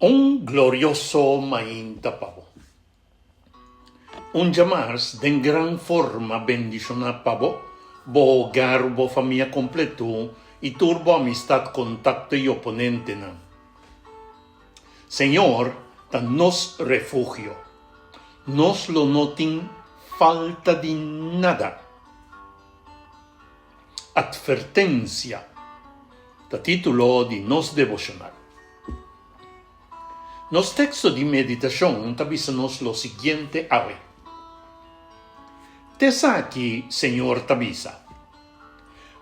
Un glorioso mainta pa bo. Un djamars den gran forma bendishoná pa bo, bo hogar, bo famia kompleto i tur bo amistat, kontakto i oponentenan. Señor ta nos refugio. Nos lo no tin falta di nada. Atvertensia ta título di nos deboshonal. Nos teksto di meditashon ta bisa nos lo siguiente awe, T'esaki Señor ta bisa,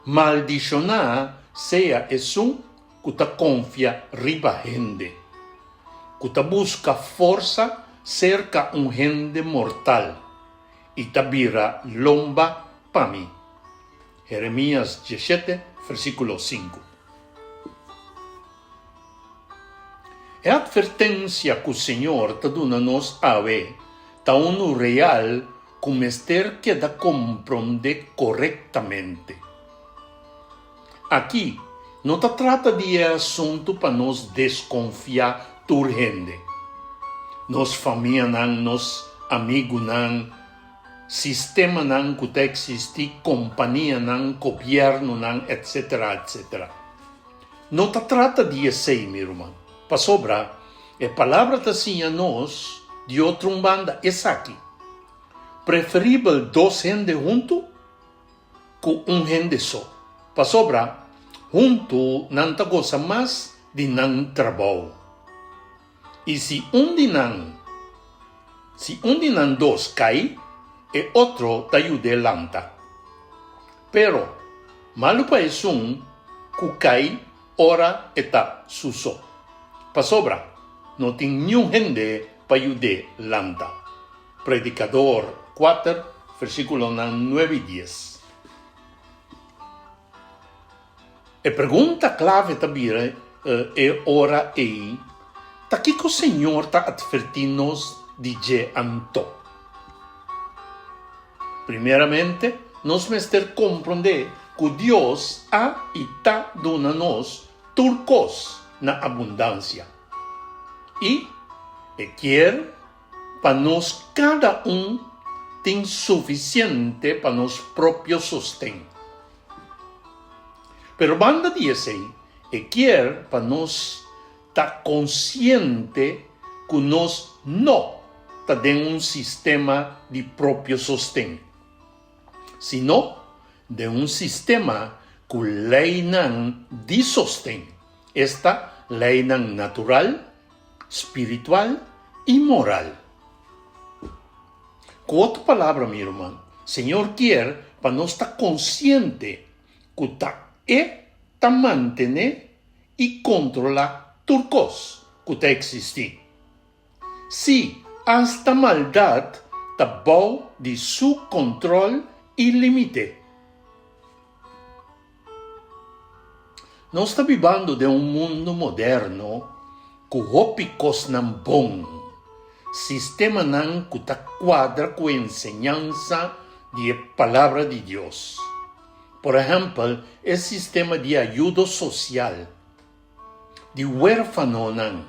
Maldishoná sea esun ku ta konfia riba hende, ku ta buska forsa serka un hende mortal i ta bira lomba pa mi. Jeremías diesshete, versíkulo sinku. E atvertensia ku Señor ta duna nos awe ta unu real ku mester keda komprondé korektamente. Aki no ta trata di e asuntu pa nos deskonfiá tur hende, nos famianan, nos amigunan, sistemanan ku ta eksistí, kompanianan, gobièrnunan, etsetera, etsetera. No ta trata di esei, mi ruman, pasobra e Palabra ta siña nos di otro un banda esaki, Preferibel dos hende huntu ku un hende so, pasobra huntu nan ta gosa mas di nan trabou. I si un di nan, si un di nan dos kai, e otro ta yud'é lanta. Pero, malu pa esun ku kai ora e ta su so, pasobra no tin niun hende pa yud'é lanta. Predikador kuater, versíkulonan nuebe i dies. E pregunta klave ta bira e ora ei, Ta kiko Señor ta atvertí nos di dje anto? Primeramente, nos mester komprondé ku Dios a i ta duna nos tur kos na abundansia. I E kier pa nos kada un tin sufisiente pa nos propio sosten. Pero banda di esei, e kier pa nos ta konsiente ku nos no ta den un sistema di propio sosten, sino den un sistema ku leinan di sosten, esta leinan natural, spiritual i moral. Ku otro palabra, mi ruman, Señor kier pa nos ta konsiente ku ta E ta mantené i kontrolá tur kos ku ta eksistí. Sí, asta maldat ta bou di Su kontrol i límite. Nos ta bibando den un mundu moderno ku hopi kosnan bon, sistemanan ku ta kuadra ku enseñansa di e Palabra di Dios. Por ehèmpel, e sistema di ayudo sosial, di wérfanonan,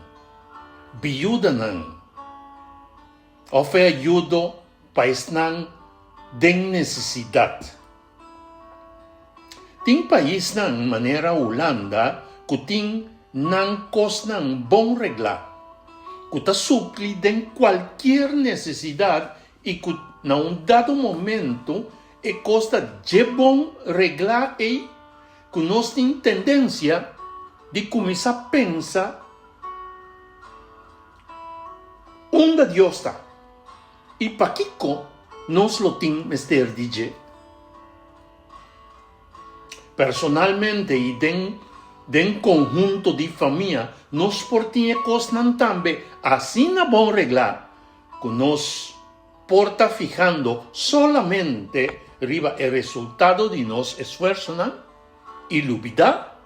biudanan, òf e ayudo pa esnan den nesesidat. Tin paisnan manera Hulanda ku tin nan kosnan bon reglá, ku ta supli den kualkier nesesidat i ku na un dado momento e kos ta dje bon reglá ei ku nos tin tendensia di kuminsá pensa unda Dios ta. I pakiko nos lo tin mester di dje? Personalmente i den den konhunto di famia nos por tin e kosnan tambe asina bon reglá ku nos por ta fihando solamente riba e resultado di nos esfuersonan i lubidá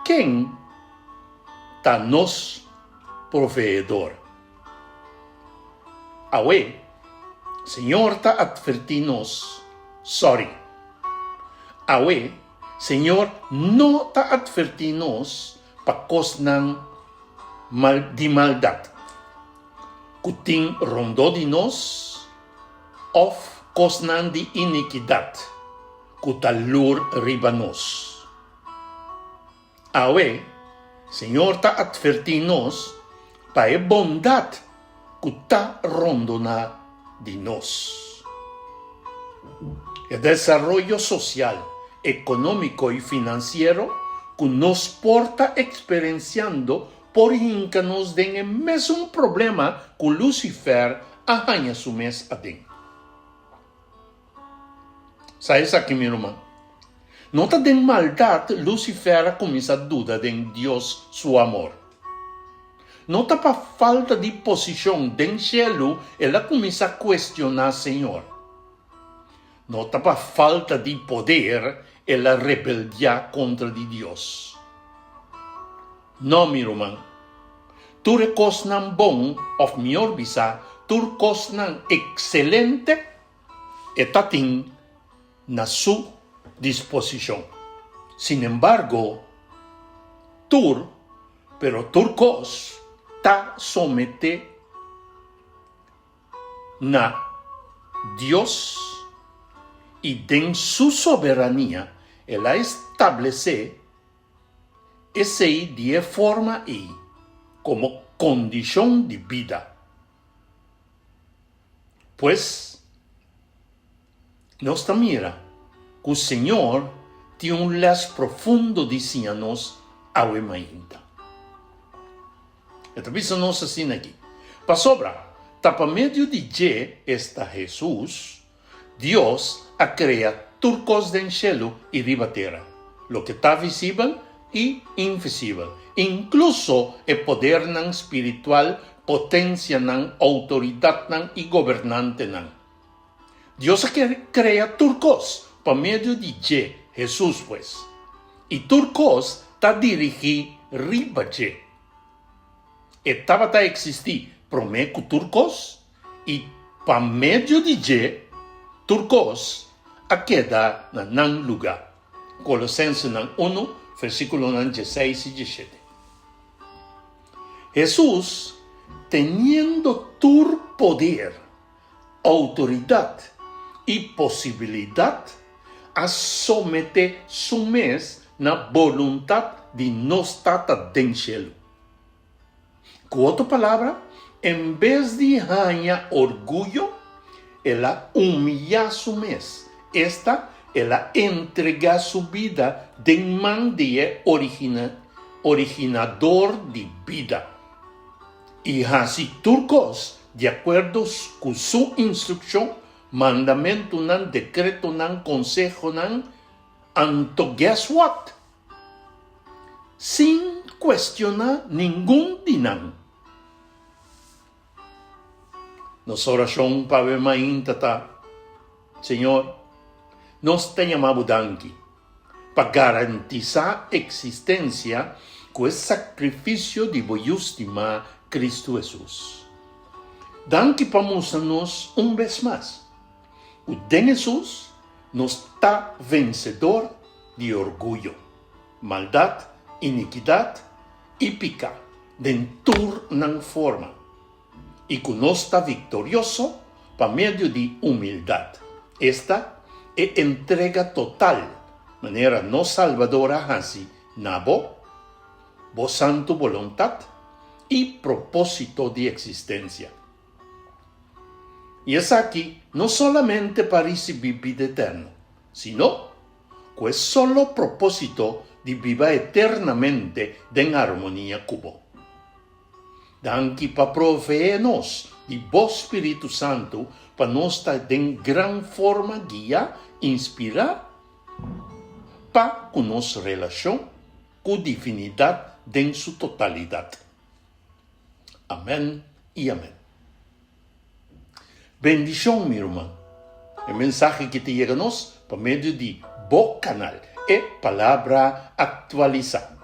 ken ta nos Proveedor. Awe, Señor ta atvertí nos, Sorry. Awe, Señor no ta atvertí nos pa kosnan. mal di maldat ku tin rondó di nos òf kosnan di inikidat ku ta lur riba nos. Awe, Señor ta atvertí nos pa e bondat ku ta rondoná di nos. E desaroyo sosial, ekonómiko i finansiero ku nos por ta eksperensiando por hinka nos den e mesun problema ku Lucifer a haña su mes aden. Sa esaki, mi ruman. No ta den maldat Lucifer a kuminsá duda den Dios su amor. No ta pa falta di posishon den shelu el a kuminsá kuestioná Señor. No ta pa falta di poder el a rebeldiá kontra di Dios. No, mi ruman. Tur e kosnan bon, òf mihor bisá, tur kosnan ekselente, e ta tin na su disposishon. Sinembargo, tur, pero tur kos ta someté na Dios i den su soberania el a establesé esei di e forma ei komo kondishon di bida. Pues, nos ta mira ku Señor tin un lès profundo di siña nos awe mainta. E ta bisa nos asina aki, Pasobra ta pa medio di dje, esta Hesus, Dios a krea tur kos den shelu i riba tera, loke ta visibel i invisibel, inkluso e podernan spiritual, potensianan, outoridatnan i gobernantenan. Dios a krea tur kos pa medio di dje, Hesus pues, i tur kos ta dirigí riba dje. E tabata eksistí promé ku tur kos, i pa medio di dje tur kos a keda na nan lugá. Kolosensenan unu, versíkulonan dieseis i diesshete. Hesus, teniendo tur poder, outoridat i posibilidat, a someté su mes na boluntat di nos Tata den shelu. Ku otro palabra, en bes di haña orguyo, el a humiyá su mes, esta, el a entregá su bida den man di e Originador di bida, i hasi tur kos di akuerdo ku su instrukshon, mandamentunan, dekretonan, konsehonan. Anto guess what? Sin cuestiona ningun di nan. Nos oracion pa awe mainta ta, Señor, nos ta yama Bo danki pa garantisa existencia cu e sacrificio di Bo Yu stima, Cristo Jesus. Danki pa mustra nos un bes mas cu den Jesus nos ta vencedor di orguyo, maldat, inikidat i piká den tur nan forma, i ku nos ta viktorioso pa medio di humildat, esta, e entrega total manera nos Salbador a hasi na bo, bo santu boluntat i propósito di eksistensia. I esaki no solamente pa risibí bida eterno, sino ku e solo propósito di biba eternamente den armonia ku bo. Danki pa proveé nos di bo spiritu santu pa nos ta den gran forma guiá, inspirá pa ku nos relashon ku Divinidat den su totalidat. Amèn i amèn. Bendishon mi ruman. E mensahe ki ta yega nos pa medio di bo kanal E Palabra Aktualisá.